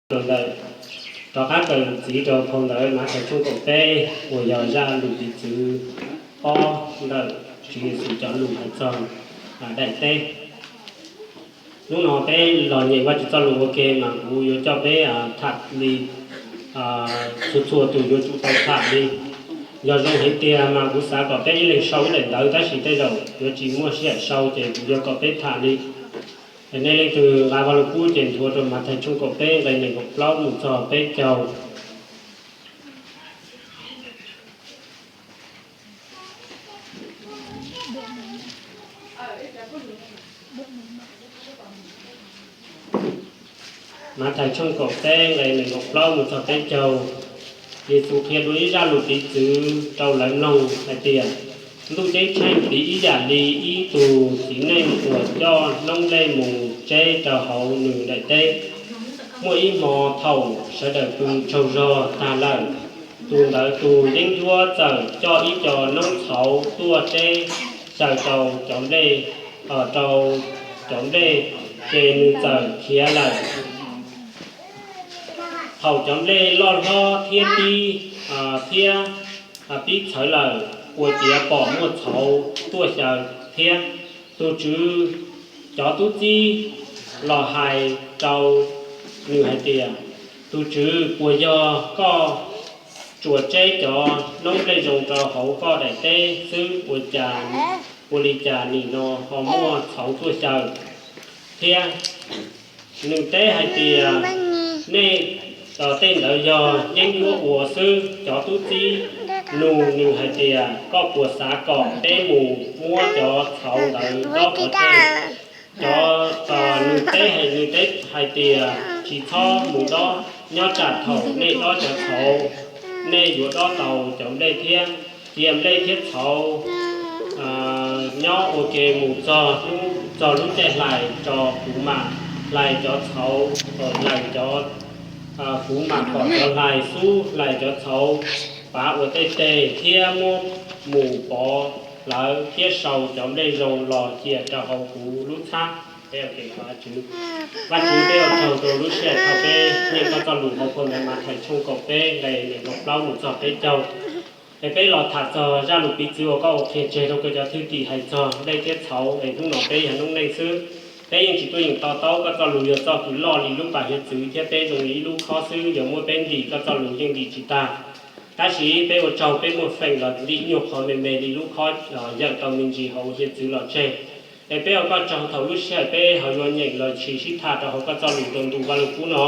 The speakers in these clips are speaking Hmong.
Ntawm, rov qab kawm txiv rau phau ntawv Mathais tshooj kaum peb uas yog zaj lus piv txwv ob ntawm Tswv Yexus cov lus hais txog daim teb. Hnub no peb los nyeem Vajtswv txoj lus ua ke mas kuv yuav coj peb tham li txhua txhua tus yuav tsum tau tham li. Yog zoo heev tiag mas kuv xav kom peb ib leeg sau ib daim ntawv tab sis tej zaum yuav tsis muaj sij hawm sau ces kuv yuav kom peb tham li. Nej leej twg nqa vaj lug kub ces nthuav rau Mathais tshooj kaum peb nqe nees nkaum plaub mus txog peb caug. Mathais tshooj kaum peb nqe nees nkaum plaub mus txog peb caug. Yexus qhia dua ib zaj lus piv txwv rau lawv mloog hais tias, Ntuj Ceeb Tsheej piv ib yam li ib tug txiv neej uas coj noob nplej mus tseb rau hauv nws daim teb. Muaj ib hmo thaum sawv daws pw tsaug zog tag lawm, tus ntawd tus yeeb ncuab txawm coj ib co noob txhauv tuaj tseb xyaw rau cov nplej, rau cov nplej, ces nws txawm khiav lawm. Thaum cov nplej loj hlob thiab pib, thiab pib txhawv lawm, ua ciav pom muaj txhauv tuaj xyaw thiab. Tus tswv cov tub txib los hais rau nws hais tias, Tus tswv, puas yog koj tsuas tseb cov noob nplej zoo rau hauv koj daim teb xwb, ua cas, ua li cas nim no ho muaj txhauv tuaj xyaw thiab? Nws teb hais tias, Nej, tej ntawd yog yeeb ncuab ua xwb. Cov tub txib nug nws hais tias, Koj puas xav kom peb mus muab cov txhauv ntawd dob pov tseg? Cov, nws teb, nws teb hais tias, Tsis txhob mus dob, nyob tsam thaum nej dob cov txhauv, nej yuav dob tau cov nplej thiab. Cia nplej thiab txhauv nyob ua ke mus txog txog lub caij hlais tso kuv mam hlais cov txhauv, hlais cov, kuv mam kom cov hlais xub hlais cov txhauv pav ua tej teg thiab muab mus pov lawv thiab sau cov nplej zoo los cia rau hauv kuv lub txhab. Peb ua ke thov Vajtswv. Vajtswv, peb ua tsaug rau lub sij hawm thaum peb nyeem koj txoj lus hauv phau ntawv Mathais tshooj kaum peb nqe nees nkaum plaub mus txog peb caug. Es peb los tham txog zaj lus piv txwv uas koj ua qhia tseg rau koj cov thwj tim hais txog nplej thiab txhauv, es hnub no peb yog noob neej xwb. Peb yeej tsis tuaj yeem to taub koj txoj lus, yog txoj kws loj li lub pas hiav txwv thiab peb zoo li ib lub khob xwb, yuav muab peb ntim koj txoj lus yeej ntim tsis tag. Tab sis peb ua tsaug peb muaj feem los ntim nyuag qhov me me li lub khob yawm tau me ntsis hauv hiav txwv los tseg. Es peb ua koj tsaug thaum lub sij hawm peb ho yuav nyeem los sis sib tham rau hauv koj txoj lus rau ntu Vaj Lug Kub no.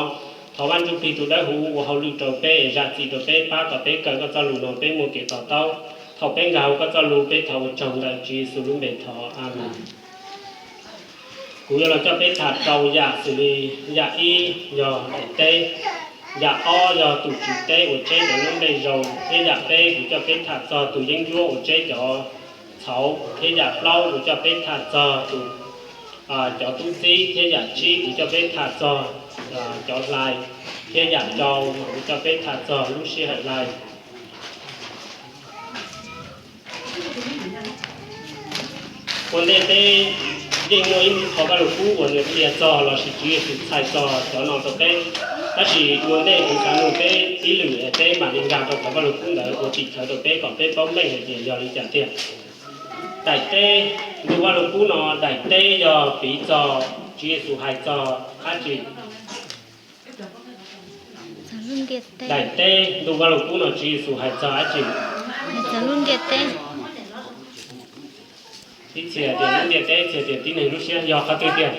Thov Vaj Ntsujplig tus dawb huv ua hauj lwm rau peb es zam txim rau peb, pab kom peb kawm koj txoj lus no peb muaj kev to taub. Thaum peb nkag hauv koj txoj lus peb thov ua tsaug ntawm Tswv Yexus lub npe thov, Amees. Kuv yuav los coj peb tham rau yam xws li yam ib yog daim teb, yam ob yog tus tswv teb uas tseb cov noob nplej zoo, thiab yam peb kuv coj peb tham txog tus yeeb ncuab uas tseb cov txhauv, thiab yam plaub kuv coj peb tham txog tus, cov tub txib, thiab yam tsib kuv coj peb tham txog cov hlais, thiab yam rau mas kuv coj peb tham txog lub sij hawm hlais. Ua ntej peb yeej muaj ib qho Vaj Lug Kub uas nws qhia txog los sis Tswv Yexus txhais txog cov no rau peb, tab sis ua ntej kuv xav nug peb ib lwm es peb mam li nkag rau qhov Vaj Lug Kub ntawd ua tim khawv rau peb kom peb paub meej hais tias yog li cas tiag. Daim teb, ntu Vaj Lug Kub no daim teb yog piv txog Tswv Yexus hais txog dab tsi? Daim teb ntu Vaj Lug Kub no Tswv Yexus hais txog dab tsi? Txog lub ntiaj teb. Ib txhia tias lub ntiaj teb, ib txhia tias tib neeg lub siab, yog qhov twg tiag?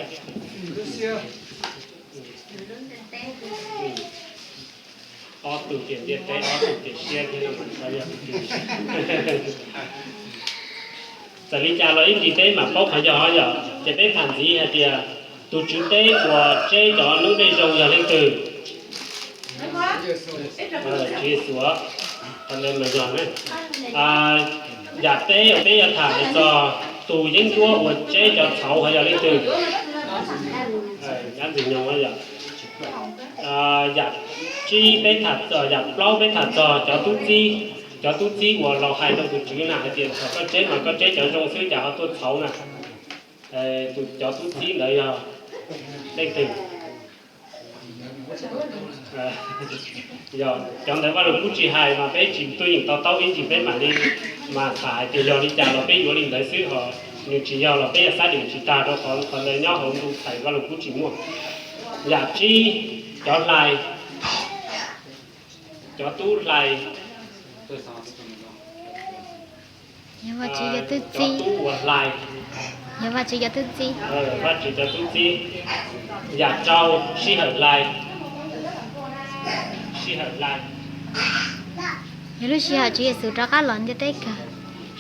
Ob tug tias ntiaj teb, ob tug tias siab thiab no mas xav yog. Txawm li cas los ib ntsis peb mam paub qhov yog yom. Ces peb tham ntxiv hais tias tus tswv teb uas tseb cov noob nplej zoo yog leej twg? Tswv Yexus. Qhov ntawd mas yog ne. Yam peb uas peb yuav tham hais txog tus yeeb ncuab uas tseb cov txhauv ho yog leej twg? Nyab ntxwg nyoog yom. Yam tsib peb tham, yam plaub peb tham txog cov tub txib, cov tub txib uas los hais rau tus tswv na hais tias thaum koj tseb mas koj tseb cov zoo xwb cas ho tuaj txhauv na. Tus, cov tub txib ntawd yog leej twg? Yog cov ntawv Vaj Lug Kub tsis hais mas peb tsis tuaj yeem to taub ib ntsis, peb mam li mas tham hais tias yog li cas los peb yuav li ntawd xwb, ho nws tsis yog los peb yuav xav tias tsis tag, rau qhov qhov ntawd nyob hauv ntu txhais Vaj Lug Kub tsis muaj. Yam tsib, cov hlais, cov tub hlais, Yog Vajtswv cov tub txib. Cov tub uas hlais. Yog Vajtswv cov tub txib. Vajtswv cov tub txib. Yam rau, sij hawm hlais. Sij hawm hlais. Yog lub sij hawm Tswv Yexus rov qab los ntiaj teb kawg.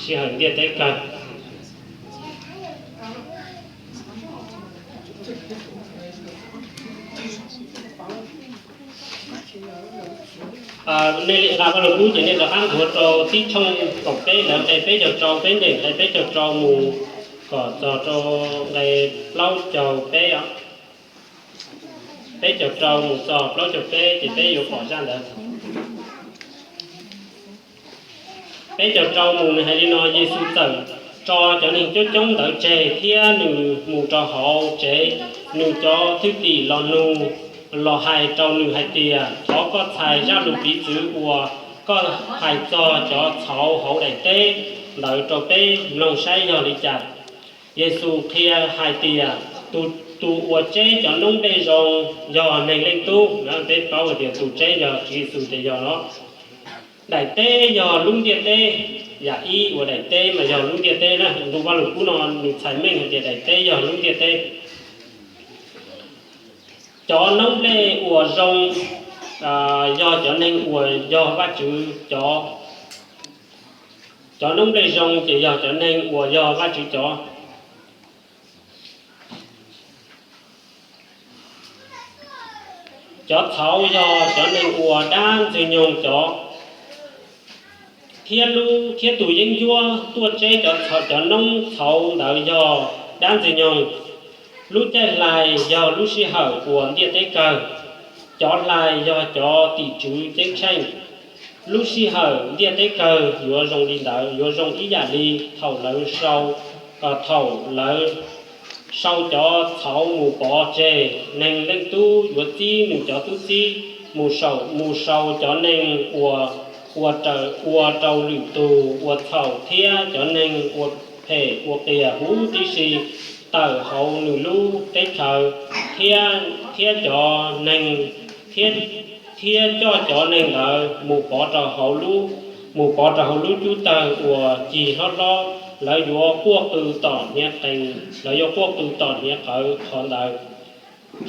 Sij hawm ntiaj teb kawg. Nej nqa Vaj Lug Kub ces nej rov qab nthuav rau tib tshooj kaum peb ntawd, nqe peb caug rau, peb nyeem nqe peb caug rau mus kom txog rau nqe plaub caug peb. Peb caug rau mus txog plaub caug peb ces peb yuav pom zaj ntawd. Peb caug rau mus nws hais li no: Yexus txawm tso cov neeg coob coob ntawd tseg thiab nws mus rau hauv tsev. Nws cov thwj tim los nug, los hais rau nws hais tias, Thov koj txhais zaj lus piv txwv uas koj hais txog cov txhauv hauv daim teb ntawd rau peb mloog saib yog li cas. Yexus qhia hais tias, Tus uas tseb cov noob nplej zoo yog Neeg Leej Tub. Peb paub hais tias tus tseb yog Tswv Yexus ces yog no. Daim teb yog lub ntiaj teb. Yam ib uas daim teb mas yog lub ntiaj teb na. Ntu Vaj Lug Kub no nws txhais meej hais tias daim teb yog lub ntiaj teb. Cov noob nplej uas zoo yog cov neeg uas yog Vajtswv cov. Cov noob nplej zoo ces yog cov neeg uas yog Vajtswv cov. Cov txhauv yog cov neeg uas dab Ntxwg Nyoog cov, thiab lub, thiab tus yeeb ncuab tuaj tseb cov, cov noob txhauv ntawd yog dab Ntxwg Nyoog. Lub caij hlais yog lub sij hawm uas ntiaj teb kawg. Cov hlais yog cov tim tswv ceeb tsheej. Lub sij hawm ntiaj teb kawg yuav zoo li ntawd, yuav zoo ib yam li thaum lawv sau, thaum lawv sau cov txhauv mus pov tseg. Neeg Leej Tub yuav txib nws cov tub txib mus sau, mus sau cov neeg uas ua, ua rau lwm tus ua txhaum thiab cov neeg ua phem ua qias huv tib si tawm hauv nws lub teb chaws, thiab, thiab cov neeg, thiab, thiab coj cov neeg ntawd mus pov rau hauv lub, mus pov rau hauv lub cub tawg uas cig hlob hlob. Lawv yuav quaj qw tom hniav qees, lawv yuav quaj qw tom hniav qawv qhov ntawd.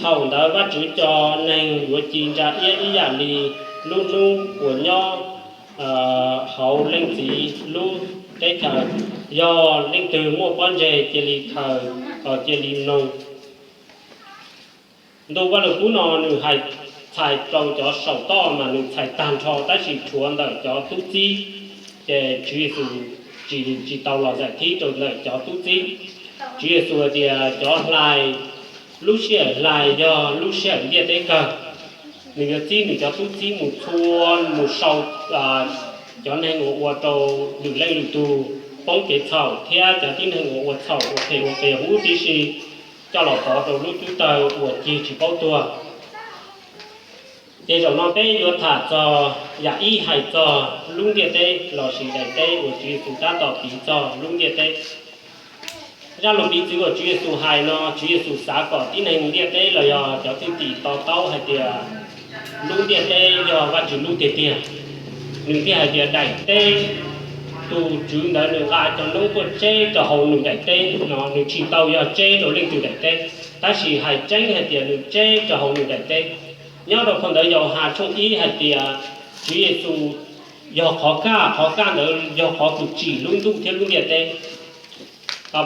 Thaum ntawd Vajtswv cov neeg yuav ci ntsa iab ib yam li lub hnub uas nyob hauv Leej Txiv lub teb chaws. Yog leej twg muaj pob ntseg cia li khaws, cia li mloog. Ntu Vaj Lug Kub no nws hais, txhais rau cov saum toj mas nws txhais tag nrho, tab sis tshuav ntawm cov tub txib ces Tswv Yexus tsis, tsis tau los zaim thib rau ntawm cov tub txib. Tswv Yexus hais tias cov hlais, lub sij hawm hlais yog lub sij hawm ntiaj teb kawg. Nws yuav txib nws cov tub txib mus txhua, mus sau cov neeg uas ua rau lwm leej lwm tus poob kev txhaum thiab cov tib neeg uas ua txhaum ua phem ua qias huv tib si coj los pov rau lub cub tawg uas cig tsis paub tuag. Ces zaum no peb yuav tham txog yam ib hais txog lub ntiaj teb lossis daim teb uas Tswv Yexus tab tom piv txog lub ntiaj teb. Zaj lus piv txwv uas Tswv Yexus hais no, Tswv Yexus xav kom tib neeg ntiaj teb los yog cov thwj tim to taub hais tias lub ntiaj teb yog Vajtswv lub tiag tiag. Nws thiaj hais tias daim teb, tus Tswv ntawd nws nqa cov noob tuaj tseb rau hauv nws daim teb no, nws tsis tau yog tseb rau leej twg daim teb, tab sis hais tseeb hais tias nws tseb rau hauv nws daim teb. Nyob rau phau ntawv Yauhas tshooj ib hais tias Tswv Yexus yog qhov kaj, qhov kaj ntawd yog qhov kws tsim lub ntuj thiab lub ntiaj teb.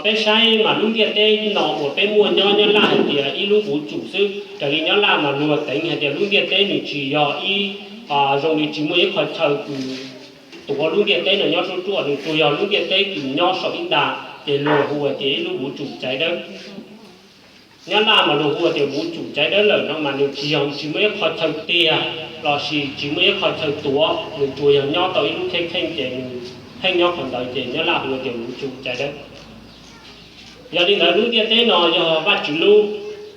Peb saib mas lub ntiaj teb no uas peb muaj nyob Nyab Laj hais tias ib lub vuv tsum xwb, raws li Nyab Laj mas luag teev hais tias lub ntiaj teb nws tsis yog ib, zoo li tsis muaj ib qho chaw kws tuav lub ntiaj teb no nyob ruaj ruaj, nws tsuas yog lub ntiaj teb kws nyob saum ib nta, ces luag hu hais tias ib lub vuv tsum tsaiv dawb. Nyab Laj mas luag hu tias vuv tsum tsaiv dawb lawm no mas nws tsis yog, tsis muaj ib qho chaw tiag lossis tsis muaj ib qho chaw tuav, nws tsuas yog nyob tau ib lub kheej kheej ces nws pheej nyob qhov ntawd ces Nyab Laj hu tias vuv tsum tsaiv dawb. Yog li ntawd lub ntiaj teb no yog Vajtswv lub.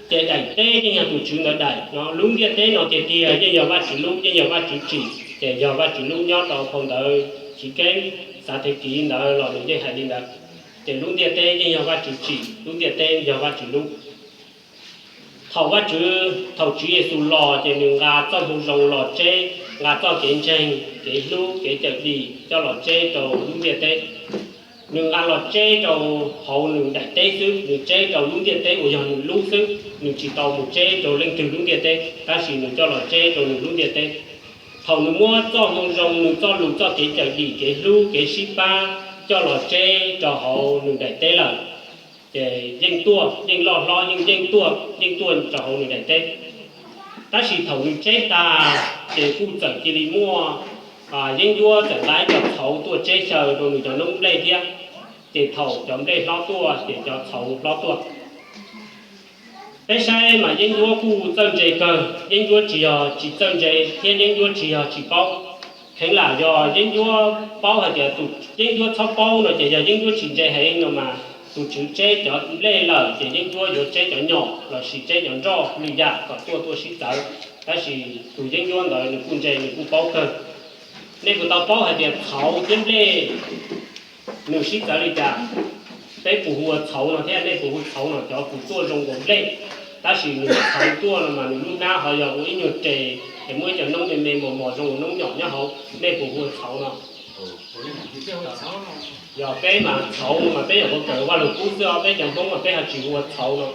Ces daim teb yeej yog tus Tswv ntawd daim no, lub ntiaj teb no tiag tiag yeej yog Vajtswv lub, yeej yog Vajtswv tsim, ces yog Vajtswv lub. Nyob rau phau ntawv Chiv Keeb xav thev kiv ntawd los nws yeej hais li ntawd. Ces lub ntiaj teb yeej yog Vajtswv tsim, lub ntiaj teb yog Vajtswv lub. Thaum Vajtswv, thaum Tswv Yexus los ces nws nqa txoj moo zoo los tseb, nqa txoj kev ntseeg, kev hlub, kev cawm dim coj los tseb rau lub ntiaj teb. Nws nqa los tseb rau hauv nws daim teb xwb, nws tseb rau lub ntiaj teb uas yog nws lub xwb, nws tsis tau mus tseb rau leej twg lub ntiaj teb, tab sis nws coj los tseb rau nws lub ntiaj teb. Thaum nws muab txoj moo zoo, nws txoj lus, txoj kev cawm dim, kev hlub, kev sib pab coj los tseb rau hauv nws daim teb lawm, ces yeej tuaj, yeej loj hlob, yeej yeej tuaj, yeej tuaj rau hauv nws daim teb. Tab sis thaum nws tseb tag, ces kuj txawm cia li muaj, yeeb ncuab txawm nqa ib co txhauv tuaj tseb xyaw rau nws cov noob nplej thiab. Ces thaum cov nplej hlob tuaj ces cov txhauv hlob tuaj. Peb saib mas yeeb ncuab kuj txawj ntse kawg, yeeb ncuab tsis yog tsis txawj ntse thiab yeeb ncuab tsis yog tsis paub. Kheev lam yog yeeb ncuab paub hais tias tus yeeb ncuab txhob paub no ces yog yeeb ncuab tsis ntse heev no mas tus tswv tseb cov nplej lawm ces yeeb ncuab yuav tseb cov nyom lossis tseb cov nroj lwm yam kom tuaj tuaj sib txawv. Tab sis tus yeeb ncuab ntawd nws kuj ntse, nws kuj paub kawg. Nej puas tau paub hais tias txhauv thiab nplej nws sib txawv li cas? Peb puas hu ua txhauv no thiab nej puas hu txhauv no? Cov kws tuaj zoo nkaus nplej, tab sis nws txhauv tuaj no mas nws lub hnab ho yog ua ib nyuag res, es muaj ib cov noob me me mos mos zoo nkaus noob nyom nyob hauv, nej puas hu ua txhauv no? Yog peb mas txhauv no mas peb nyuam qhuav kawm Vaj Lug Kub xwb os, peb cov Hmoob mas peb ho tsis hu ua txhauv no.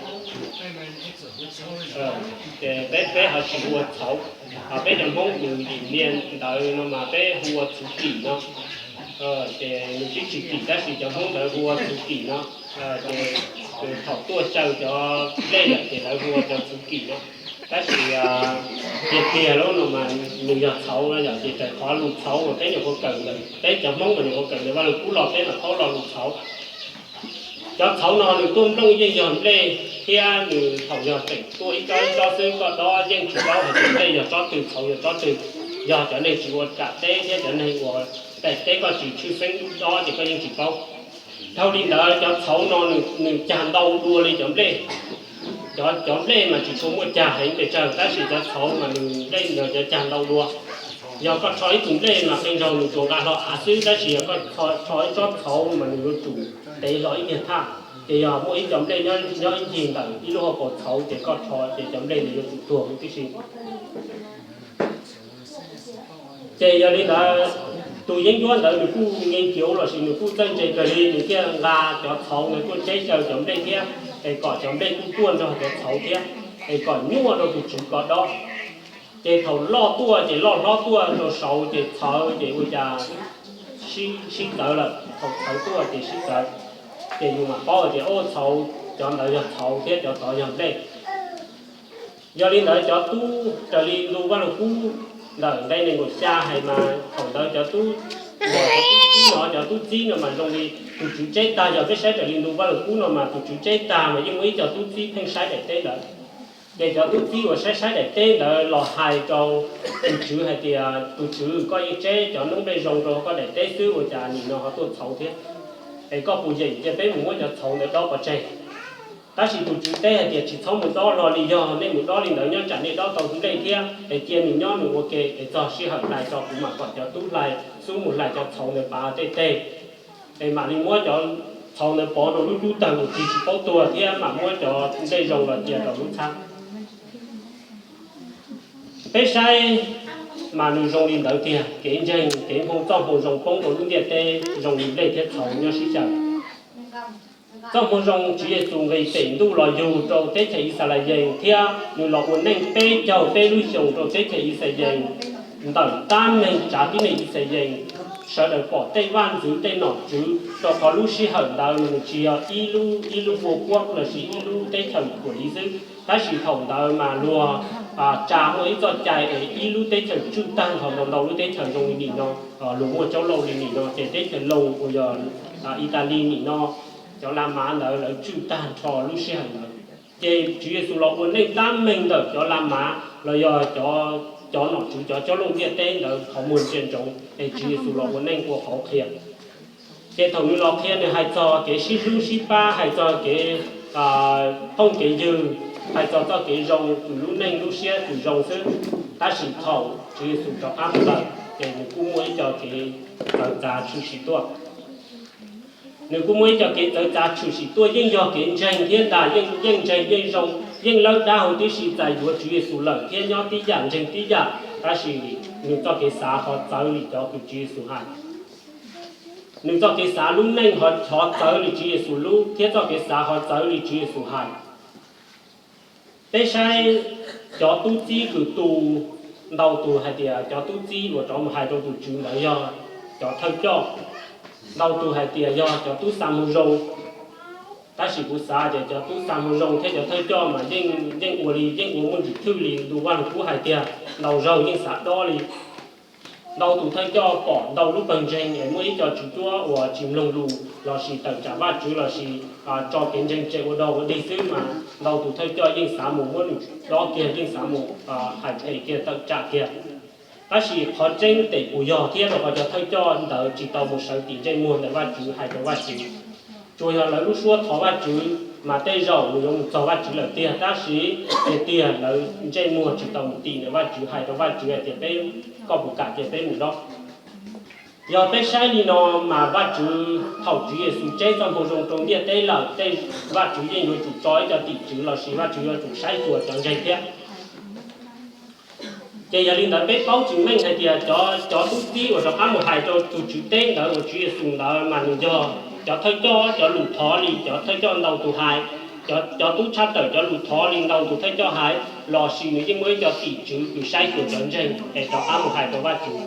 Ces peb, peb ho tsis hu ua txhauv. Peb cov Hmoob tus yim nias ntawd no mas peb hu ua txhuv kim no. Ces nws twb tsis kim tab sis cov Hmoob ntawd hu ua txhuv kim no. Ces thaum tuaj xyaw cov nplej lawm ces lawv hu ua cov txhuv kim no. Tab sis tiag tiag lub no mas nws yog txhauv no yom, ces raws qhov lus txhauv uas peb nyuam qhuav kawm ntawm, peb cov Hmoob mas nyuam qhuav kawm ntawm Vaj Lug Kub los peb mam paub lo lus txhauv. Cov txhauv no nws tuaj nplooj yeej yog nplej thiab nws thaum yog tseem tuaj ib tsob ib tsob xwb, koj dob yeej tsis paub hais tias nplej yog tsob twg txhauv yog tsob twg. Yog cov neeg tsis ua kam teb thiab cov neeg uas daim teb koj tsis tshwj xeeb dob ces koj yeej tsis paub. Dhau li ntawd cov txhauv no nws cag ntau dua li cov nplej. Cov, cov nplej mas tsis tshua muaj cag heev pes tsawg tab sis cov txhauv mas nws nplej ntawd cov cag ntau dua. Yog koj rho ib tug nplej mas qee zaug nws tsuas nqa hlo av xwb, tab sis yog koj rho ib tsob txhauv mas nws yuav tsum tev hlo ib nyuag thaj. Ces yog muaj ib co nplej nyob ib ncig ntawm ib lub hauv paus txhauv ces koj rho ces cov nplej ntawd yuav tsum tuag huv tib si. Ces yog li ntawd, tus yeeb ncuab ntawd nws kuj nkees kiav lossis nws kuj txawj ntse kawg li, nws thiaj nqa cov txhauv ntawd tuaj tseb xyaw cov nplej thiab, es kom cov nplej kuj tuaj nrog cov txhauv thiab, es kom nyuaj rau tus tswv ko dob. Ces thaum loj tuaj ces loj hlob tuaj rau saud ces txhawv ces ua cas sib txawv lawm, thaum txhawv tuaj ces sib txawv. Ces yus mam paub tias, o, txhauv, cov ntawd yog txhauv thiab cov tod yog nplej. Yog li ntawd cov tub, raws li ntu Vaj Lug Kub ntawm nqe nees nkaum xya hais mas thaum ntawd cov tub, cov tub txib no, cov tub txib no mas zoo li tus tswv tseb tag. Yog peb saib raws li ntu Vaj Lug Kub no mas tus tswv tseb tag mas yeej muaj ib co tub txib pheej saib daim teb ntawd. Ces cov tub txib uas saib saib daim teb ntawd los hais rau tus tswv hais tias, tus tswv, koj yeej tseb cov noob nplej zoo rau koj daim teb xwb ua cas nim no ho tuaj txhauv thiab? Es koj puas yeem cia peb mus muab cov txhauv ntawd dob pov tseg? Tab sis tus tswv teb hais tias, tsis txhob mus dob hlo li, yog nej mus dob li ntawd nyob tsam nej dob tau nplej thiab, es cia nws nyob nws ua ke es txog sij hawm hlais tso kuv mam kom cov tub hlais xub mus hlais cov txhauv ntawd pav tej teg, es mam li muab cov txhauv ntawd pov rau lub cub tawg mus tig tsis paub tuag thiab mam muab cov nplej zoo los cia rau lub txhab. Peb saib mas nws zoo li ntawd tiag, kev ntseeg, kev hmoo txoj hmoo zoo poob rau lub ntiaj teb zoo li nplej thiab txhauv nyob sib xyaw. Txoj hmoo zoo Tswv Yexus nqis pem ntuj los yug rau teb chaws Yixalayees thiab nws los ua neej peb caug peb lub xyoos rau teb chaws Yixalayees. Ntawm tab meeg tsav tib neeg Yixalayees, sawv daws pom tej vaj ntxwv tej nom tswv, rau qhov lub sij hawm ntawd nws tsis yog ib lub, ib lub vua puab lossis ib lub teb chaws kuam li xwb, tab sis thaum ntawd mas luag tsa muaj ib txoj cai es ib lub teb chaws tswj tag nrho ntau ntau lub teb chaws zoo li nim no, luag muaj tsaub lauj li nim no ces teb chaws Loos uas yog Italy nim no, cov La Mav ntawd lawv tswj tag nrho lub sij hawm ntawd. Ces Tswv Yexus los ua neej tab meeg ntawm cov La Mav los yog cov nom tswv cov tsaub lauj ntiaj teb ntawd qhov muag ntsia ntsoov es Tswv Yexus los ua neej ua qhov qhia. Ces thaum nws los qhia nws hais txog kev sib hlub sib pab, hais txog kev phooj kev ywg, hais txog txoj kev zoo, tus lub neej lub siab tus zoo xwb. Tab sis thaum Tswv Yexus rov qab mus lawm ces nws kuj muaj ib co kev txawv txav tshwm sim tuaj. Nws kuj muaj ib co kev txawv txav tshwm sim tuaj, yeej yog kev ntseeg thiab ntag, yeej yeej ntseeg yeej zoo, yeej lawb dab hau tib si, txais yuav Tswv Yexus lawm thiab nyob tib yam ntseeg tib yam, tab sis nws txoj kev xav ho txawv li cov kws Tswv Yexus hais. Nws txoj kev xav lub neej ho txawv li Tswv Yexus lub, thiab txoj kev xav ho txawv li Tswv Yexus hais. Peb saib cov tub txib kws tu, ntau tug hais tias cov tub txib uas rov mus hais rau tus Tswv ntawd yog cov thawj coj, ntau tug hais tias yog cov tub xa moo zoo. Tab sis kuv xav tias cov tub xa moo zoo thiab cov thawj coj mas yeej yeej ua li yeej ua muaj ntsis thwj li. Ntu Vaj Lug Kub hais tias ntau zaug yeej xav dob li. Ntau tus thawj coj pom ntau lub pawg ntseeg es muaj ib co tswv cuab uas tsis mloog lus lossis tawm tsam Vajtswv lossis tso kev ntseeg tseg ua dog ua dig xwb mas ntau tus thawj coj yeej xav mus muab nws dob kiag, yeej xav mus hais phem kiag, tawm tsam kiag. Tab sis qhov tseeb tes puas yog thiab rau qhov cov thawj coj ntawd tsis tau mus sawv tim ntsej muag ntawm Vajtswv hais rau Vajtswv. Tsuas yog lawv lub suab thov Vajtswv mas tej zaum nws yuav mus txog Vajtswv lawm tiag, tab sis tiag tiag lawv ntsej muag tsis tau mus tim ntawm Vajtswv, hais rau Vajtswv hais tias peb, koj puas kam cia peb mus dob. Yog peb saib li no mas Vajtswv, thaum Tswv Yexus tseb txoj moo zoo rau ntiaj teb lawm, tej, Vajtswv yeej yuav tsum tso ib co tim tswv lossis Vajtswv yuav tsum saib xyuas cov ntseeg thiab. Ces yog li ntawd peb paub tsis meej hais tias cov, cov tub txib uas rov qab mus hais rau tus tswv teb ntawd uas Tswv Yexus ntawd mas nws yog cov thawj coj cov lus thov li cov thawj coj ntau tus hais, cov, cov tub tshaj tawm cov lus thov li ntau tus thawj coj hais, lossis nws yeej muaj ib co tim tswv kws saib xyuas cov ntseeg es rov qab mus hais rau Vajtswv.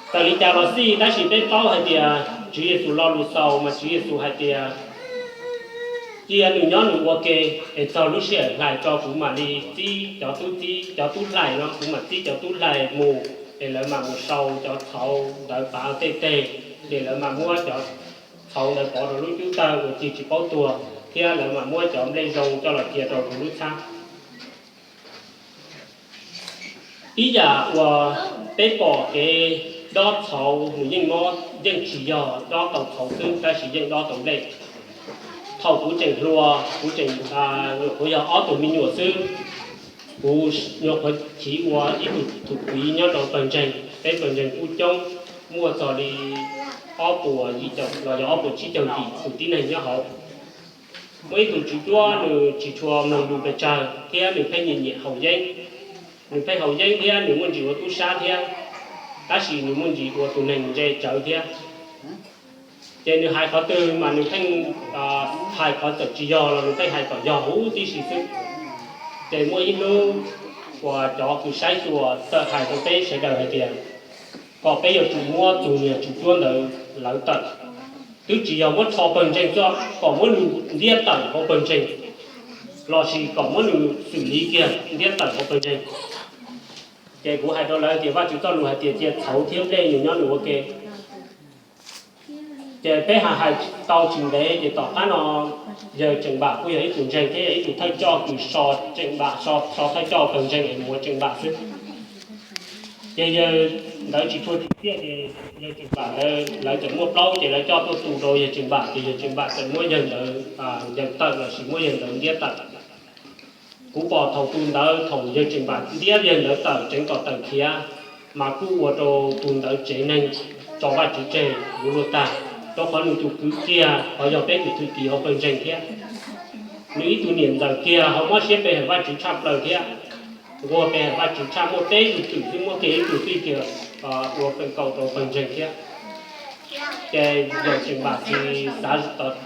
Txawm li cas los xij, tab sis peb paub hais tias Tswv Yexus lo lus xaus mas Tswv Yexus hais tias cia nws nyob nws ua ke, es txog lub sij hawm hlais tso kuv mam li txib cov tub txib, cov tub hlais no kuv mam txib cov tub hlais mus, es lawv mam mus sau cov txhauv ntawd pav tej teg, ces lawv mam muab cov txhauv ntawd pov rau lub cub tawg uas cig tsis paub tuag, thiab lawv mam muab cov nplej zoo coj los cia rau kuv lub txhab. Ib yam uas peb pom kev dob txhauv nws yeej mob, yeej tsis yog dob tau txhauv xwb tab sis yeej dob tau nplej. Thaum kuv tseem hluas, kuv tseem, nyuam qhuav yog ob tug me nyuam xwb, kuv nyuam qhuav chiv ua ib tug thum piv nyob rau pawg ntseeg. Peb pawg ntseeg kuj coob, muaj txog li ob puas yim caum los yog ob puas tsib caug yim tus tib neeg nyob hauv. Muaj ib tug tswv cuab nws tsis tshua mloog lus pes tsawg thiab nws pheej nyiam nyiam haus yeeb. Nws pheej haus yeeb thiab nws muaj ntsis ua tub sab thiab, tab sis nws muaj ntsis ua tus neeg ntse tsawv thiab. Ces nws hais qhov twg mas nws pheej hais qhov txawm tsis yog los nws pheej hais kom yog huv tib si xwb. Ces muaj ib hnub uas cov kws saib xyuas txawm hais rau peb sawv daws hais tias kom peb yuav tsum muab tus niag tswv cuab ntawd lawv tawm. Twb tsis yog muab rho pawg ntseeg xwb, kom muab nws ntiab tawm hauv pawg ntseeg, lossis kom muab nws xwm li kiag ntiab tawm hauv pawg ntseeg. Ces kuv hais rau lawv tias Vajtswv txoj lus hais tias cia txhauv thiab nplej nws nyob nws ua ke. Ces peb hais hais tau tsis ntev ces tom qab no yawg Tseem Npam kuj yog ib tug ntseeg thiab yog ib tug thawj coj kws so Tseem Npam, so, so thawj coj pawg ntseeg es mus ua Tseem Npam xwb. Ces yawg ntawd tsis tshua tsim txiaj ces yawg Tseem Npam ntawd lawv tseem muaj plaub ces lawv coj tuaj tu rau yawg Tseem Npam ces yawg Tseem Npam txawm muab yawg ntawd, yawg tawm lossis muab yawg ntawd ntiab tawm. Kuv pom thaum tus ntawd, thaum yawg Tseem Npam ntiab yawg ntawd tawm tseev kom tawm khiav, mas kuj ua rau tus ntawd tsev neeg tso Vajtswv tseg yuav luag tag, rau qhov nws tus kwv kiag ho yog peb tus thwj tim hauv pawg ntseeg thiab. Nws ib tug niam ntxawm kiag ho mob siab pe hawm Vajtswv tshaj plaws thiab, nquag pe hawm Vajtswv tshaj, muaj peb tug twm xwb muab kiag ib tug tij kiag ua feem kaum rau pawg ntseeg thiab. Ces yawg Tseem Npam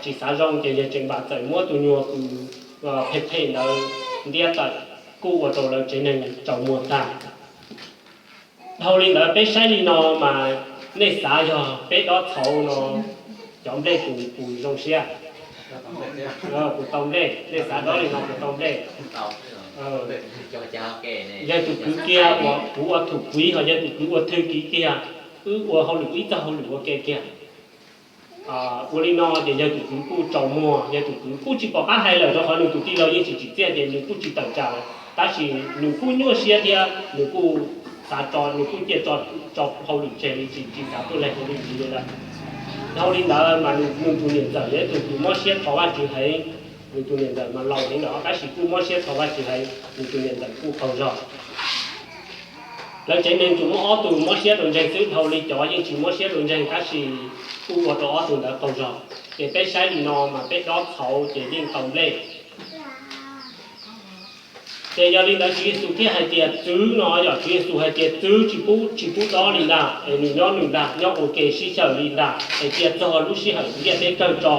tsis xav zoo ces yawg Tseem Npam txawm muab tus nyuag kws phem phem ntawd ntiab tawm, kuj ua rau lawv tsev neeg tsaus muag tag. Dhau li ntawd peb saib li no mas nej xav yog peb dob txhauv no cov nplej puas, puas zoo siab? Puas tau nplej? Nej xav dob li no puas tau nplej? Yawg tus kwv kiag uas kuv ua thum kiv ho yawg tus kwv ua thwj kiv kiag, wb ua hauj lwm ib txoj hauj lwm ua ke kiag. Ua li no ces yawg tus kwv kuj tsaus muag, yawg tus kwv kuj tsis pom qab hais lawm rau qhov nws tus tij laug yeej tsis tsim txiaj ces nws kuj tsis tawm tsam lawm, tab sis nws kuj nyuaj siab thiab nws kuj xav tso, nws kuj cia tso, tso hauj lwm tseg li tsis, tsis xav tuaj lees hauv li ntxiv li lawm. Dhau li ntawd mas nws tus niam ntxawm yog ib tug kws mob siab thov Vajtswv heev, Nws tus niam ntxawm mas laus heev lawm tab sis kuj mob siab txog Vajtswv heev, nws tus niam ntxawm kuj qaug zog. Lawv tsev neeg tsuas muaj ob tug mob siab dua ntseeg xwb, dhau li cov yeej tsis mob siab dua ntseeg tab sis kuj ua rau ob tug ntawd qaug zog. Ces peb saib li no mas peb dob txhauv ces yeej tau nplej. Ces yog li ntawd Tswv Yexus thiaj hais tias txwv no, yog Tswv Yexus hais tias txwv tsis pub, tsis pub dob li ntag, es nws nyob nws ntag, nyob ua ke sib xyaw li ntag, es cia txog lub sij hawm ntiaj teb kawg tso.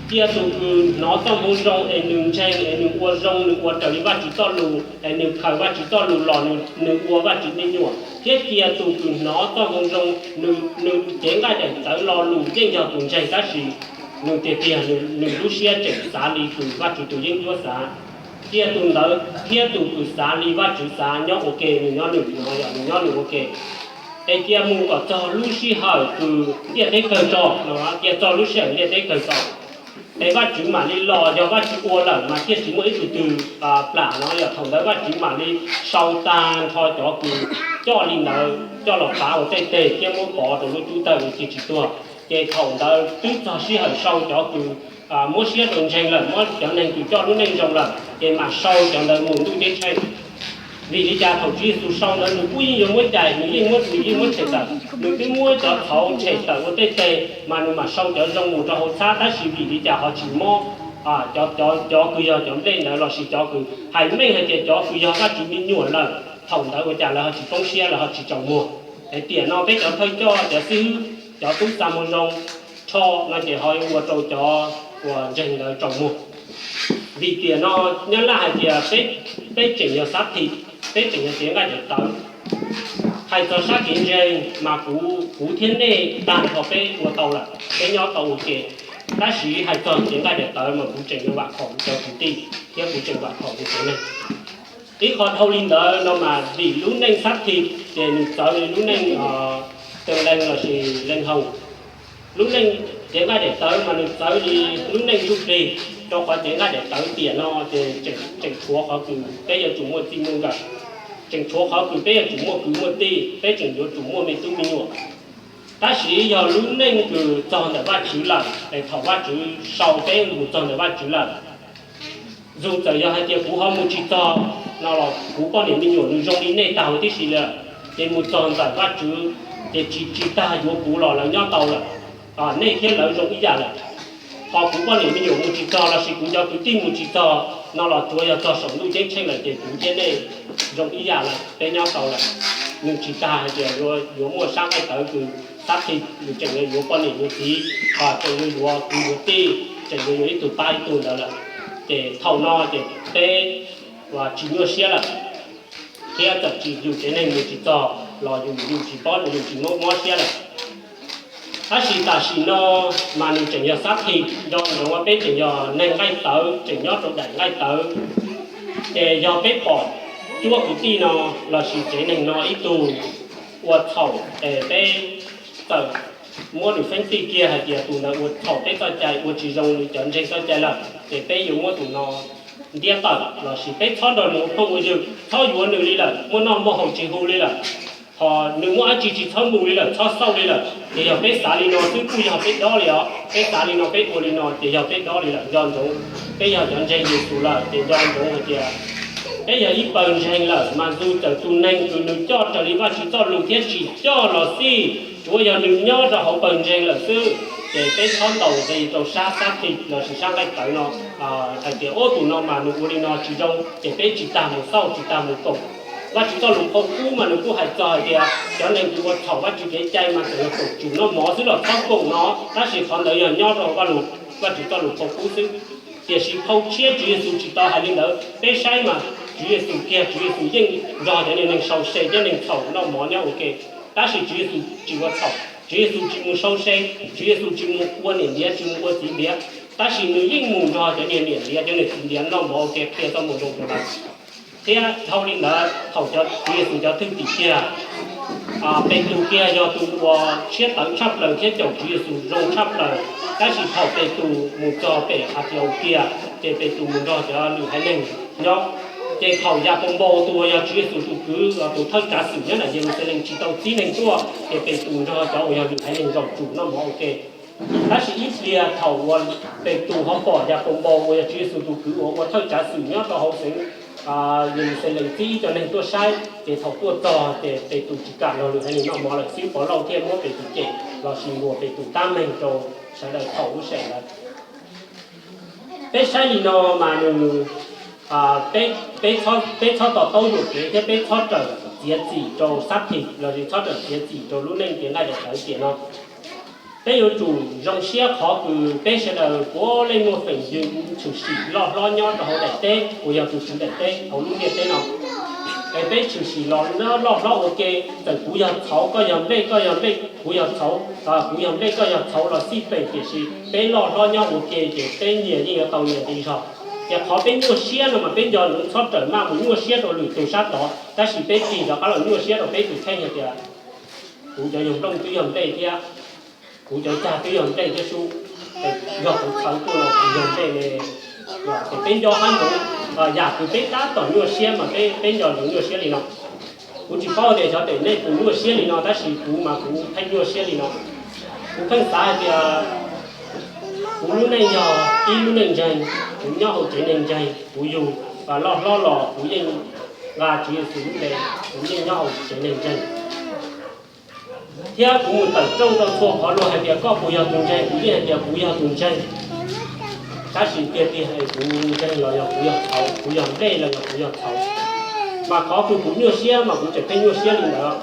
Cia tus kws hnov txoj moo zoo es nws ntseeg es nws ua zoo, nws ua raws li Vajtswv txoj lus es nws khaws Vajtswv txoj lus los nws ua Vajtswv me nyuam, thiab cia tus kws hnov txoj moo zoo, nws, nws cev nqaij daim tawv lo lus yeej yog tus ntseeg tab sis nws tiag tiag nws lub siab tseem xav li kws Vajtswv tus yeeb ncuab xav. Cia tus ntawd thiab tus kws xav li Vajtswv xav nyob ua ke, nws nyob nws no, yog nws nyob nws ua ke. Es cia mus kom txog lub sij hawm kws ntiaj teb kawg tso no, cia txog lub sij hawm ntiaj teb kawg tso. Es Vajtswv mam li los, yog Vajtswv ua lawm mas thiaj tsis muaj ib tug twg plam no, yog thaum ntawd Vajtswv mam li sau tag nrho cov kws coj li ntawd coj los pav ua tej teg thiab muab pov rau lub cub tawg cia tsis tuag. Ces thaum ntawd twb txog sij hawm sau cov kws muab siab rau ntseeg lawm, muab cov neeg kws coj lub neej zoo lawm ces mam sau cov ntawd mus ntuj ceeb tsheej. Vim li cas thaum Tswv Yexus sau ntawd nws kuj yeej yuav muab cais, nws yeej muab, nws yeej muab tshem tawm, nws twb muab cov txhauv tshem tawm ua tej teg mas nws mam sau cov zoo mus rau hauv txhab, tab sis vim li cas ho tsis mob cov, cov kws yog cov nplej ntawd lossis cov kws hais meej hais tias cov kws yog Vajtswv me nyuam lawm, thaum ntawd ua cas lawv ho tsis poob siab, lawv ho tsis tsaus muag? Es tiam no peb cov thawj coj, cov xib hwb, cov tub xa moo zoo tsho no ces ho ua rau cov uas ntseeg ntawd tsaus muag. Vim tiam no Nyab Laj hais tias peb tseem yog xab thim, peb tseem yog cev nqaij daim tawv. Hais txog sab kev ntseeg mas kuv, kuv thiab nej tag nrho peb ua tau lawm, peb nyob tau ua ke. Tab sis hais txog cev nqaij daim tawv mas kuv tseem yuav vam khom kuv cov kwv tij thiab kuv tseem vam khom kuv cov neeg. Ib qho dhau li ntawd no mas vim lub neej xab thim ces nws txawv li lub neej tees lees lossis lees haus. Lub neej cev nqaij daim tawv mas nws txawv li lub neej ntsuj plig, rau qhov cev nqaij daim tawv tiam no ces tseem tshuav qhov kws peb yuav tsum muaj txij muaj nkawm, tseem tshuav qhov kws peb yuav tsum muaj kwv muaj tij, peb tseem yuav tsum muaj me tub me nyuam. Tab sis yog lub neej kws txog ntawm Vajtswv lawm, es thaum Vajtswv sau peb mus txog ntawm Vajtswv lawm, txawm yog hais tias kuv ho mus tsis txog no los kuv poj niam me nyuam nws zoo li nej tag huv tib si lawm, ces mus txog ntawm Vajtswv ces tsis, tsis tas yuav kuv los lawv nyob tau lawm, nej thiab lawv zoo ib yam lawm. Ho kuv poj niam me nyuam mus tsis txog lossis kuv cov kwv tij mus tsis txog no los tsuav yog txog saum ntuj ceeb tsheej lawm ces kuv thiab nej zoo ib yam lawm, peb nyob tau lawm. Nws tsis tas hais tias yuav, yuav muaj sab nqaij tawv kws xab thim, nws tseem yuav yuav poj niam yuav txiv, tseem yuav yuav kwv yuav tij, tseem yuav yuav ib tug pab ib tug ntawd lawm. Ces thaum no ces peb tsis nyuaj siab lawm, thiab txawm tsis yus tsev neeg mus tsis txog los yus, yus tsis paub, yus tsis mob siab lawm. Tab sis tam sim no mas nws tseem yog xab thim, nco ntsoov peb tseem yog neeg nqaij tawv, tseem nyob rau daim nqaij tawv. Ces yog peb pom cuab kwv tij no lossis tsev neeg no ib tug ua txhaum, es peb txawm muab nws feeb tij kiag hais tias tus ntawd ua txhaum peb txoj cai, ua tsis zoo nws cov ntseeg txoj cai lawm, ces peb yuav muab tus no ntiab tawm lossis peb txhob nrog nws ua phooj ua ywg, txhob yuav nws li lawm, muaj noj muaj haus tsis hu li lawm. Ho nws muaj dab tsi tsis txhob mus li lawm, txhob xauj li lawm. Ces yog peb xav li no xwb kuj yog peb dob li os, peb xav li no peb ua li no ces yog peb dob li lawm. Nco ntsoov peb yog cov ntseeg Yexus lawm ces nco ntsoov hais tias peb yog ib pawg ntseeg lawm, mas txawm tus neeg kws nws coj raws li Vajtswv txoj lus thiab tsis coj los xij, tsuav yog nws nyob rau hauv pawg ntseeg lawm xwb, ces peb txhob ntaus nqi rau sab xab thim lossis sab nqaij tawv no hais tias ub tus no mas nws ua li no tsis zoo, ces peb tsis tas mus xauj tsis tas mus koom. Vajtswv txoj lus qhau qub mas nws kuj hais txog hais tias cov neeg kws ua txhaum Vajtswv kev cai mas txawm yog koom tsum noj mov xwb los txhob koom no, tab sis qhov ntawd yog nyob rau Vajtswv txoj lus qhau qub xwb. Tiam sis phau tshiab Tswv Yexus tsis tau hais li ntawd. Peb saib mas Tswv Yexus kiag, Tswv Yexus yeej nrog cov niag neeg sau se, cov neeg txhaum noj mov nyob ua ke, tab sis Tswv Yexus tsis ua txhaum, Tswv Yexus tsis mus sau se, Tswv Yexus tsis mus ua niam ntiav, tsis mus ua txiv ntiav, tab sis nws yeej mus nrog cov niag niam ntiav, cov niag txiv ntiav noj mov ua ke qhia txoj moo zoo rau lawv. Thiab dhau li ntawd thaum Tswv Yexus cov thwj tim kiag, Petus kiag yog tus uas tshiab tawv tshaj plaws thiab caum Tswv Yexus zoo tshaj plaws, tab sis thaum Petus mus txog pem Antiaus kiag ces Petus mus nrog cov lwm haiv neeg nyob. Ces thaum Yapaunpaus tus uas yog Tswv Yexus tus kwv, tus thawj tsav xwm nyob ntawm Yeluxalees tsis tau txib neeg tuaj, ces Petus nrog cov uas yog lwm haiv neeg zaum tsum noj mov ua ke. Tab sis ib pliag thaum uas Petus ho pom Yakaunpaus uas yog Tswv Yexus tus kwv uas ua thawj tsav xwm nyob rau hauv xeev Yeluxalees txib ib co neeg tuaj saib, ces thaum tuaj txog ces Petus tsis kam nrog nws haiv neeg noj mov lawm xwb, Povlauj thiaj muab Petus cem lossis npuas Petus tab meeg rau sawv daws thaum lub sij hawm ntawd. Peb saib li no mas nws, peb, peb txhob to taub yuam kev thiab peb txhob rawm txiav txim rau xab thim lossis txhob rawm txiav txim rau lub neej tiav nqaij daim tawv tiam no. Peb yuav tsum zoo siab qhov kws peb sawv daws puav leej muaj feem ywg tshwm sim loj hlob nyob rau hauv daim teb uas yog tus Tswv daim teb hauv lub ntiaj teb no. Es peb tshwm sim los loj hlob ua ke, txawm kuv yog txhauv koj yog nplej, koj yog nplej kuv yog txhauv, kuv yog nplej koj yog txhauv los xij peem, tiam sis peb loj hlob nyob ua ke ces peb nyias yeej yuav tau nyias nqi zog. Ces qhov peb nyuaj siab no mas peb nco ntsoov txhob rawm maj mus nyuaj siab rau lwm tus sab tod, tab sis peb tig rov qab los nyuaj siab rau peb tus kheej hais tias kuv cov yawg nplooj twb yog nplej thiab, kuv cov cag twb yog nplej thiab sub, yog kuv txhawv tuaj los kuv yog nplej ne. Ces peb nco qab ntsoov, yam kws peb tab tom nyuaj siab mas peb nco ntsoov nyuaj siab li no. Kuv tsis paub tias xyov tej nej puas nyuaj siab li no, tab sis kuv mas kuv pheej nyuaj siab li no. Kuv pheej xav hais tias kuv lub neej yog ib lub neej ntseeg, kuv nyob hauv tsev neeg ntseeg, kuv yug loj hlob los kuv yeej nqa Tswv Yexus lub npe, kuv yeej nyob hauv tsev neeg ntseeg. Thiab kuv mus tawm rooj rau txhua qhov luag hais tias koj puas yog tus ntseeg, kuv yeej hais tias kuv yog tus ntseeg. Tab sis tiag tiag kuv ntseeg los yog kuv yog txhauv, kuv yog nplej los yog kuv yog txhauv. Mas qhov kws kuv nyuaj siab mas kuv tseem pheej nyuaj siab li ntawd.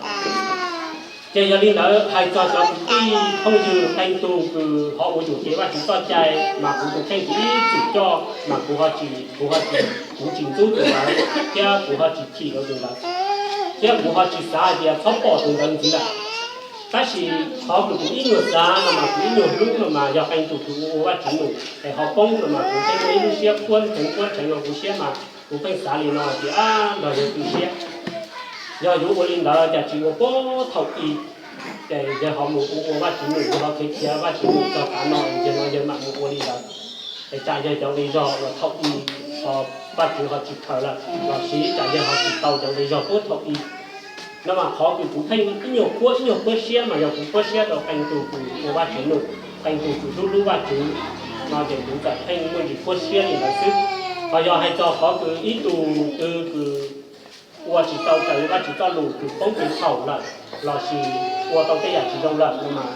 Ces yog li ntawd hais txog cov kwv tij phooj ywg qee tug kws ho ua yuam kev Vajtswv txoj cai mas kuv tus kheej kuv ib txwm coj mas kuv ho tsis, kuv ho tsis, kuv tsis ntxub tus ntawd thiab kuv ho tsis chim rau tus ntawd, thiab kuv ho tsis xav hais tias txhob pom tus ntawd ntxiv lawm. Tab sis qhov kws kuv ib nyuag xav no mas kuv ib nyuag hlub no mas yog qee tug kws ua ua Vajtswv num es ho poob no mas kuv pheej muaj ib lub siab quaj ntseev quaj ntseev rau kuv siab mas kuv pheej xav li no hais tias nrog yawg tu siab. Yog yuav ua li ntawd cas tsis ua puag thaum i, ces yawg ho mus ua ua Vajtswv num, yawg ho khiav khiav Vajtswv num txog tav no, yawg no yawg mam mus ua li ntawd. Es tsam yawg cov nqi zog uas thaum i ho Vajtswv ho tsis khaws lawm, los sis tsam yawg ho tsis tau cov nqi zog puag thaum i. No mas qhov kws kuv pheej ib nyuag quaj ib nyuag quaj siab mas yog kuv quaj siab rau qee tug kws ua Vajtswv num, qee tug kws hlub hlub Vajtswv, no ces kuv txawm pheej muaj ntsis quaj siab li ntawd xwb. Ho yog hais txog qhov kws ib tug twg kws ua tsis tau raws li Vajtswv txoj lus kws poob kws txhaum lawm, los sis ua tau tej yam tsis zoo lawm no mas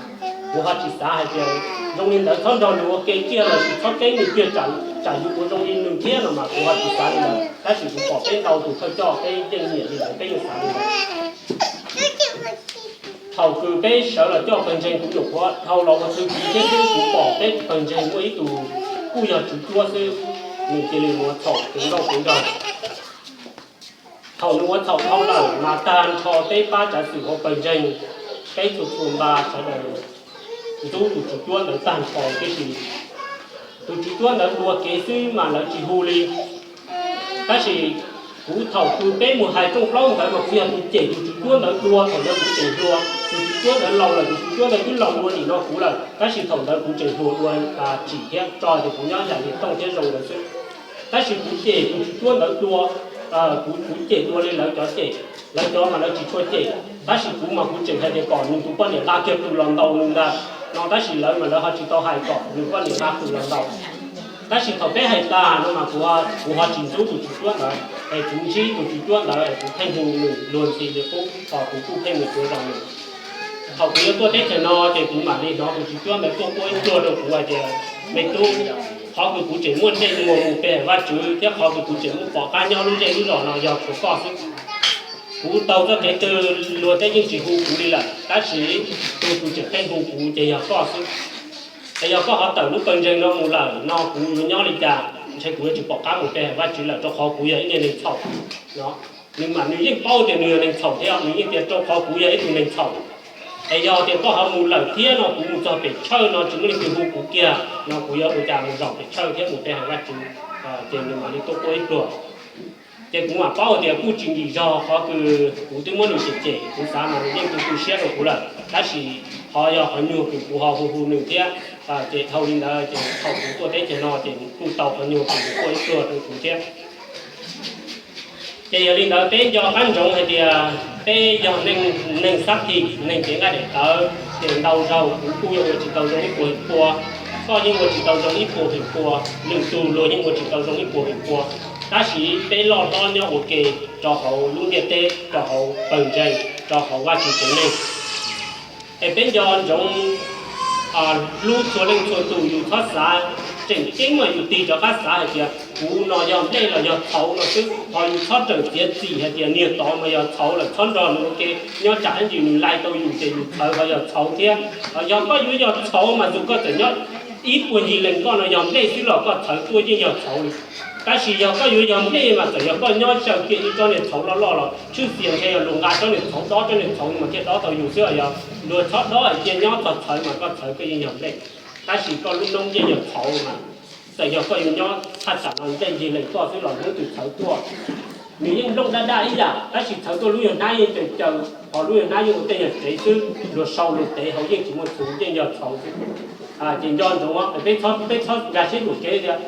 kuv ho tsis xav hais tias zoo li ntawd txhob nrog nws ua ke kiag los sis txhob keeb nws kiag, tsam yus ua zoo li nws thiab no mas kuv ho tsis xav li ntawd. Tab sis kuv pom peb ntau tus thawj coj peb yeej nyiam li ntawd, peb yeej xav li ntawd. Thaum kws peb sawv los coj pawg ntseeg, kuv nyuam qhuav dhau los ua txwv kiv thiab xwb, kuv pom peb pawg ntseeg muaj ib tug kuj yog tswv cuab xwb, nws cia li mus ua txhaum puv nkauj puv nraug. Thaum nws ua txhaum dhau lawm mas tag nrho peb pab tsav xwm hauv pawg ntseeg, peb txhua txhua npa sawv daws ntxub tus tswv cuab ntawd tag nrho tib si. Tus tswv cuab ntawd dua kev xwb mas lawv tsis hu li. Tab sis kuv thaum kws peb mus hais rooj plaub ntawd mas kuv yog tus cem tus tswv cuab ntawd dua, thaum ntawd kuv tseem hluas. Tus tswv cuab ntawd laus lawm, tus tswv cuab ntawd twb laus dua nim no kuv lawm, tab sis thaum ntawd kuv tseem hluas dua, tsim thiab tso tias kuv nyob yam li tooj thiab zoo ntawd xwb. Tab sis kuv cem tus tswv cuab ntawd dua, kuv, kuv cem dua li lawv cov cem. Lawv cov mas lawv tsis tshua cem, tab sis kuv mas kuv tseem hais tias kom nws tus poj niam nqa kiag qws los ntaus nws ntag no, tab sis lawv mas lawv ho tsis tau hais kom nws poj niam nqa qws los ntaus. Tab sis thaum peb hais tas no mas kuv, kuv ho tsis ntxub tus tswv cuab ntawd, es kuv ntsib tus tswv cuab ntawd es kuv pheej hu nws luag ntxhi li qub, ho kuv kuj pheej mus cuav zos nws. Thaum kuv yuav tuaj teb chaws no ces kuv mam li hnov tus tswv cuab ntawd tuaj quaj ib pluag rau kuv hais tias, me tub, qhov kws kuv tseem muaj ntsej muag mus pe Vajtswv thiab qhov kws kuv tseem muaj pom qab nyob lub zej lub zos no yog tshuav koj xwb. Kuv taug txoj kev twg luag tej yeej tsis hu kuv li lawm, tab sis tus kws tseem pheej hu kuv ces yog koj xwb. Es yog koj ho tawm lub pawg ntseeg no mus lawm no kuv yuav nyob li cas? Ntshe kuv yuav tsis pom qab mus pe Vajtswv lawm, rau qhov kuv yog ib niag neeg txhaum no. Nws mas nws yeej paub tias nws yog neeg txhaum thiab, nws yeej tias rau qhov kuv yog ib tug neeg txhaum. Es yog tias koj ho mus lawm thiab no, kuv mus txog pem Tshawj no tsis muaj leej twg hu kuv kiag no, kuv yuav ua cas mus zaum pem Tshawj thiab mus pe hawm Vajtswv? Ces nws mam li tuaj quaj ib pluag. Ces kuv mam paub tias kuj tsis nkim zog qhov kws kuv twb muab nws cem cem, kuv xav mas nws yeej tu tu siab rau kuv lawm, tab sis qhov yog qhov nyuag kws kuv ho hu hu nws thiab. Ces dhau li ntawd ces thaum kuv tuaj teb chaws no ces kuj tau qhov nyuag kws nws quaj ib pluag rau kuv thiab. Ces yog li ntawd peb nco qab ntsoov hais tias peb yog neeg xab thim, neeg tiav nqaij daim tawv, ces ntau zaus kuv kuj yeej ua tsis tau zoo ib puas feem pua, koj yeej ua tsis tau zoo ib puas feem pua, lwm tus luag yeej ua tsis tau zoo ib puas feem pua. Tab sis peb loj hlob nyob ua ke rau hauv lub ntiaj teb, rau hauv pawg ntseeg, rau hauv Vajtswv tsev neeg. Es peb nco ntsoov hlub txhua leej txhua tus, yus txhob xav, tseem ceeb mas yus tig rov qab xav hais tias kuv no yog nplej los yog txhauv no xwb. Ho yus txhob rawm txiav txim hais tias niag tod mas yog txhauv lawm, txhob nrog nws ua ke, nyob tsam ib ntsis nws laig tau yus ces yus txhawv ho yog txhauv thiab. Yog koj yuav yog txhauv mas tus koj txawm nyob ib puag ncig leej koj no yog nplej xwb los koj txhawv tuaj yeej yog txhauv li. Tab sis yog koj yuav yog nplej mas txawm yog koj nyob tsaws kiag ib tsob niag txhauv loj loj los tshwj xias ntshe yog luag nqa tsob niag txhauv dob tsob niag txhauv mas thiaj dob tau yus xwb. Yog luag txhob dob hais tias nyob txog txhawv mas koj txhawv koj yeej yog nplej. Tab sis koj lub noob yeej yog txhauv mas txawm yog koj yuav nyob thaj tsam no nplej ncig leej koj xwb los hnub twg txhawv tuaj nws yeej nplooj daj daj ib yam, tab sis txhawv tuaj lub nyuag hnab yeej caws caws, ho lub nyuag hnab yeej ua tej nyuag tsev xwb, luag sau luag tev hauv yeej tsis muaj txhuv, yeej yog txhauv xwb. Ces nco ntsoov peb, peb txhob nkag siab yuam kev tias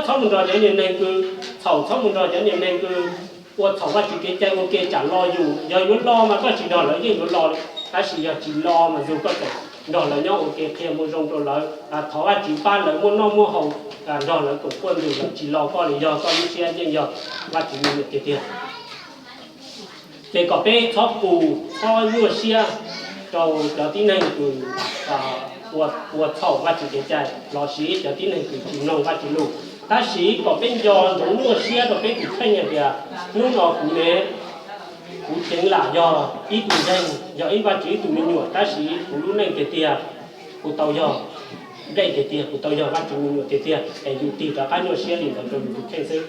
txhob mus nrog cov niag neeg kws txhaum, txhob mus nrog cov niag neeg kws ua txhaum Vajtswv kev cai ua ke tsam lo yus. Yog yuav lo mas koj tsis nrog lawv yeej yuav lo li, tab sis yog tsis lo mas yus koj tseem nrog lawv nyob ua ke qhia muaj zoo rau lawv, thov Vajtswv pab lawv muaj noj muaj haus, nrog lawv koom quaj ntws, lawv tsis lo koj li, yog koj lub siab yeej yog Vajtswv me nyuam tiag tiag. Ces kom peb txhob pus txhob nyuaj siab rau cov tib neeg kws ua txhaum Vajtswv kev cai lossis cov tib neeg kws tsis mloog Vajtswv lus. Tab sis kom peb nco ntsoov nyuaj siab rau peb tus kheej hais tias hnub no kuv ne, kuv ceev lam yog ib tug ntseeg, yog ib Vajtswv ib tug me nyuam, tab sis kuv lub neej tiag tiag kuv tau yog nplej tiag tiag, kuv tau yog Vajtswv me nyuam tiag tiag. Es yus tig rov qab nyuaj siab li ntawd rau yus tus kheej xwb.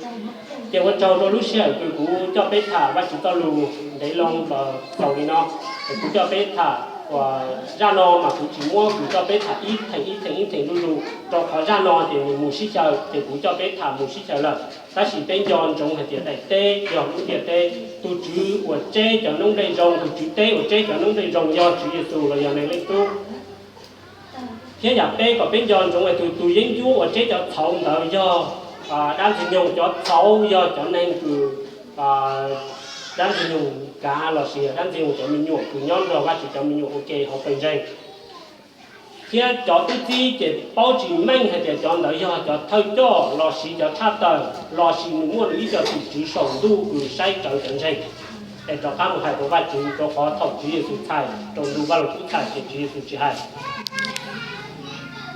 Ces ua tsaug rau lub sij hawm kws kuv coj peb tham Vajtswv txoj lus ntev loo los txaus li no. Es kuv coj peb tham uas zaj no mas kuv tsis muab kuv coj peb tham ib theem ib theem ib theem zuj zus, rau qhov zaj no ces nws mus sib xyaw, ces kuv coj peb tham mus sib xyaw lawm. Tab sis peb nco ntsoov hais tias daim teb yog lub ntiaj teb, tus tswv uas tseb cov noob nplej zoo, tus tswv teb uas tseb cov noob nplej zoo yog Tswv Yexus los yog Neeg Leej Tub. Thiab yam peb kom peb nco ntsoov hais tias tus yeeb ncuab uas tseb cov txhauv ntawd yog dab Ntxwg Nyoog, cov txhauv yog cov neeg kws dab Ntxwg Nyoog kav lossis dab Ntxwg Nyoog cov me nyuam kws nyob nrog Vajtswv cov me nyuam ua ke hauv pawg ntseeg. Thiab cov tub txib ces paub tsis meej hais tias cov ntawd yog cov thawj coj lossis cov tshaj tawm lossis nws muaj nws ib co tim tswv saum ntuj kws saib rawv cov ntseeg. Es rov qab mus hais rau Vajtswv, rau qhov thaum Tswv Yexus txhais rau ntu Vaj Lug Kub txhais ces Tswv Yexus tsis hais.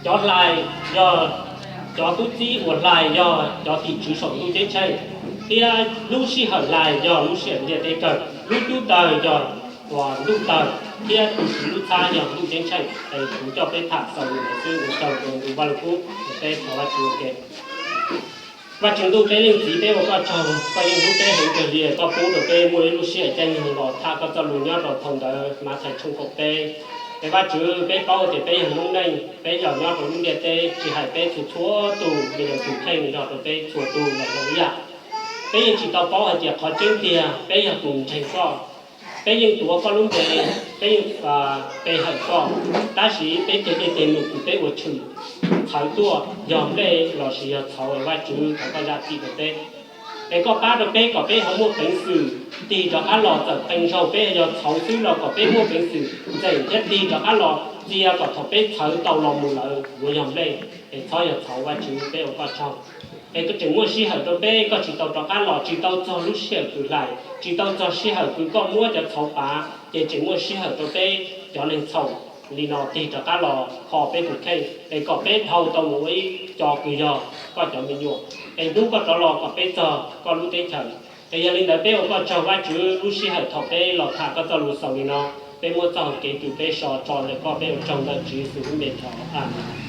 Cov hlais yog cov tub txib uas hlais yog cov tim tswv saum ntuj ceeb tsheej, thiab lub sij hawm hlais yog lub sij hawm ntiaj teb kawg, lub cub tawg yog uas ntuj tawg, thiab tus tswv lub txhab yog ntuj ceeb tsheej. Es kuv coj peb tham xaus li ntawd xwb, ua tsaug rau ntu Vaj Lug Kub, peb thov Vajtswv ua ke. Vajtswv ntuj, peb leej txiv, peb ua koj tsaug, koj yeej hlub peb heev kawg li, koj pub rau peb muaj ib lub sij hawm caij nyoog los tham koj txoj lus nyob rau phau ntawv Mathais tshooj kaum peb. Es Vajtswv, peb paub tias peb yog noob neej, peb los nyob rau lub ntiaj teb, tsis hais peb txhua txhua tus, yog tus kheej nrog rau peb txhua tus los zoo ib yam. Peb yeej tsis tau paub hais tias qhov tseeb tiag peb yog tus ntseeg koj. Peb yeej tuav koj lub npe, peb yeej pe hawm koj, tab sis peb ceg dej ceg num kws peb ua tshwm txhawv tuaj yog nplej lossis yog txhauv, Vajtswv thov koj zam txim rau peb. Es koj pab rau peb kom peb ho muaj peev xwm tig rov qab los, txawm qee zaug peb yog txhauv xwb los kom peb muaj peev xwm ntxeem thiab tig rov qab los txia kom thaum peb txhawv tau los mus lawm yuav yog nplej, es txhob yog txhauv. Vajtswv, peb ua koj tsaug. Es koj tseem muaj sij hawm rau peb, koj tsis tau rov qab los, tsis tau txog lub sij hawm kws hlais, tsis tau txog sij hawm kws koj muab cov txhauv pav, ces tseem muaj sij hawm rau peb cov neeg txhaum li no tig rov qab los kho peb tus kheej, es kom peb dhau tau mus ua ib co kws yog koj cov me nyuam, es hnub koj rov los kom peb txog koj lub teb chaws. Es yog li ntawd peb ua koj tsaug Vajtswv, lub sij hawm thaum peb los tham koj txoj lus xaus li no, peb muab txoj hau kev kws peb so tso ntawm koj, peb ua tsaug ntawm Tswv Yexus lub npe thov, amees.